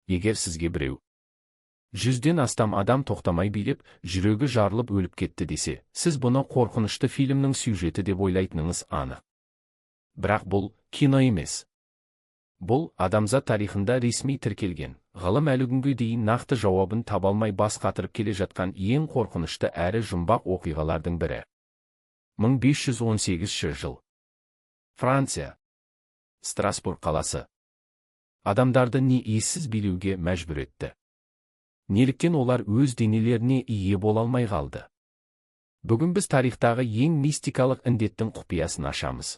Егер сізге біреу 100-ден астам адам тоқтамай билеп, жүрегі жарылып өліп кетті десе, сіз бұны қорқынышты фильмнің сюжеті деп ойлайтыныңыз анық. Бірақ бұл кино емес. Бұл адамзат тарихында ресми тіркелген, ғылым әлі күнге дейін нақты жауабын таба алмай бас қатырып келе жатқан ең қорқынышты әрі жұмбақ оқиғалардың бірі. 1518 жыл. Франция. Страсбург қаласы. Адамдарды не ессіз билеуге мәжбүр етті? Неліктен олар өз денелеріне ие бола алмай қалды? Бүгін біз тарихтағы ең мистикалық індеттің құпиясын ашамыз.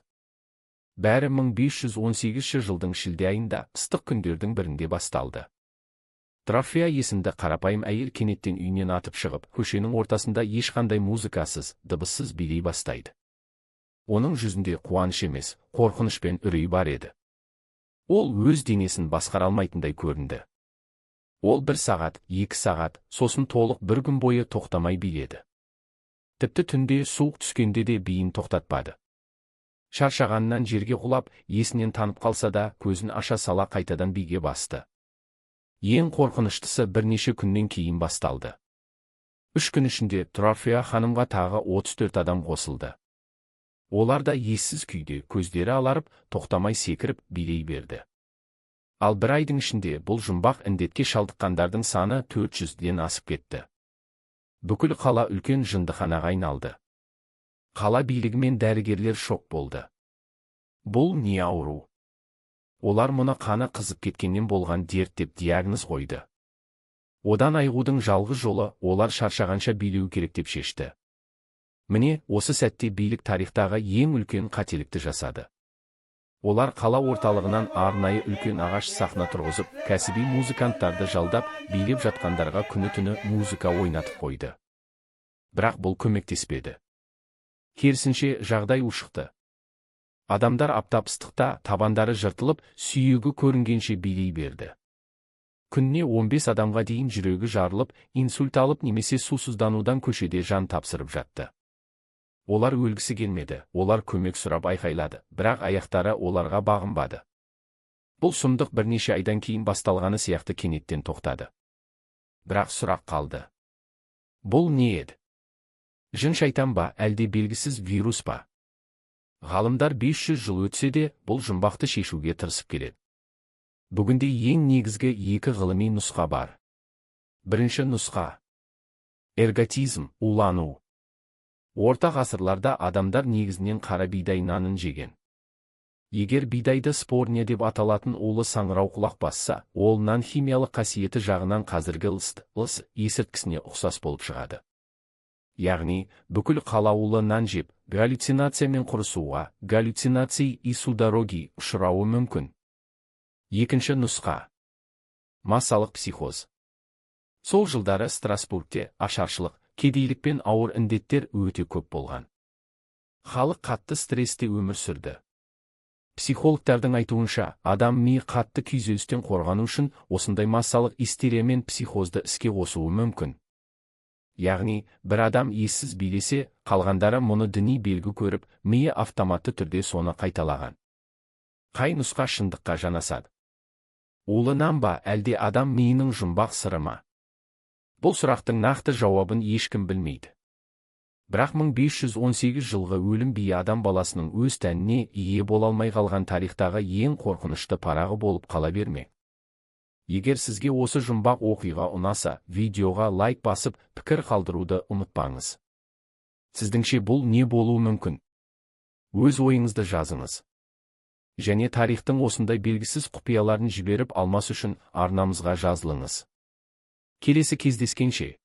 Бәрі 1518 жылдың шілде айында, ыстық күндердің бірінде басталды. Трофеа есімді қарапайым әйел кенеттен үйінен атып шығып, көшенің ортасында ешқандай музыкасыз, дыбыссыз билей бастайды. Оның жүзінде қуаныш емес, қорқыныш пен үрей бар еді. Ол өз денесін басқара алмайтындай көрінді. Ол бір сағат, 2 сағат, сосын толық бір күн бойы тоқтамай биледі. Тіпті түнде суық түскенде де биін тоқтатпады. Шаршағанынан жерге құлап, есінен танып қалса да, көзін аша сала қайтадан биге басты. Ең қорқыныштысы бірнеше күннен кейін басталды. 3 күн ішінде Трофеа ханымға тағы 34 адам қосылды. Олар да ессіз күйде, көздері аларып, тоқтамай секіріп, билей берді. Ал бір айдың ішінде бұл жұмбақ індетке шалдыққандардың саны 400-ден асып кетті. Бүкіл қала үлкен жындыханаға айналды. Қала билігі мен дәрігерлер шок болды. Бұл не ауру? Олар мұны қаны қызып кеткеннен болған дерт деп диагноз қойды. Одан айығудың жалғыз жолы – олар шаршағанша билеу керек деп шешті. Міне, осы сәтте билік тарихтағы ең үлкен қателікті жасады. Олар қала орталығынан арнайы үлкен ағаш сахна тұрғызып, кәсіби музыканттарды жалдап, билеп жатқандарға күні-түні музыка ойнатып қойды. Бірақ бұл көмектеспеді. Керісінше, жағдай ушықты. Адамдар аптап ыстықта табандары жыртылып, сүйегі көрінгенше билей берді. Күніне 15 адамға дейін жүрегі жарылып, инсульт алып немесе сусызданудан көшеде жан тапсырып жатты. Олар өлгісі келмеді, олар көмек сұрап айқайлады, бірақ аяқтары оларға бағынбады. Бұл сұмдық бірнеше айдан кейін басталғаны сияқты кенеттен тоқтады. Бірақ сұрақ қалды. Бұл не еді? Жын шайтан ба, әлде белгісіз вирус па? Ғалымдар 500 жыл өтсе де, бұл жұмбақты шешуге тырысып келеді. Бүгінде ең негізгі екі ғылыми нұсқа бар. Бірінші нұсқа. Эрготизм, улану. Орта ғасырларда адамдар негізінен қара бидай нанын жеген. Егер бидайды спорния деп аталатын улы саңырауқұлақ басса, ол нан химиялық қасиеті жағынан қазіргі ЛСД, ЛС есірткісіне ұқсас болып шығады. Яғни, бүкіл қала улы нан жеп, галлюцинация мен құрысуға, галлюцинации и судороги, ұшырауы мүмкін. Екінші нұсқа. Массалық психоз. Сол жылдары Страсбургте ашаршылық, кедейлік пен ауыр індеттер өте көп болған. Халық қатты стрессте өмір сүрді. Психологтардың айтуынша, адам миы қатты күйзелістен қорғану үшін осындай массалық истерия мен психозды іске қосуы мүмкін. Яғни, бір адам ессіз билесе, қалғандары мұны діни белгі көріп, миы автоматты түрде соны қайталаған. Қай нұсқа шындыққа жанасады? Улы нан ба, әлде адам миының жұмбақ сыры ма? Бұл сұрақтың нақты жауабын ешкім білмейді. Бірақ 1518 жылғы өлім биі адам баласының өз тәніне ие бола алмай қалған тарихтағы ең қорқынышты парағы болып қала бермек. Егер сізге осы жұмбақ оқиға ұнаса, видеоға лайк басып, пікір қалдыруды ұмытпаңыз. Сіздіңше, бұл не болуы мүмкін? Өз ойыңызды жазыңыз. Және тарихтың осындай белгісіз құпияларын жіберіп алмас үшін арнамызға жазылыңыз. Келесі кездескенше!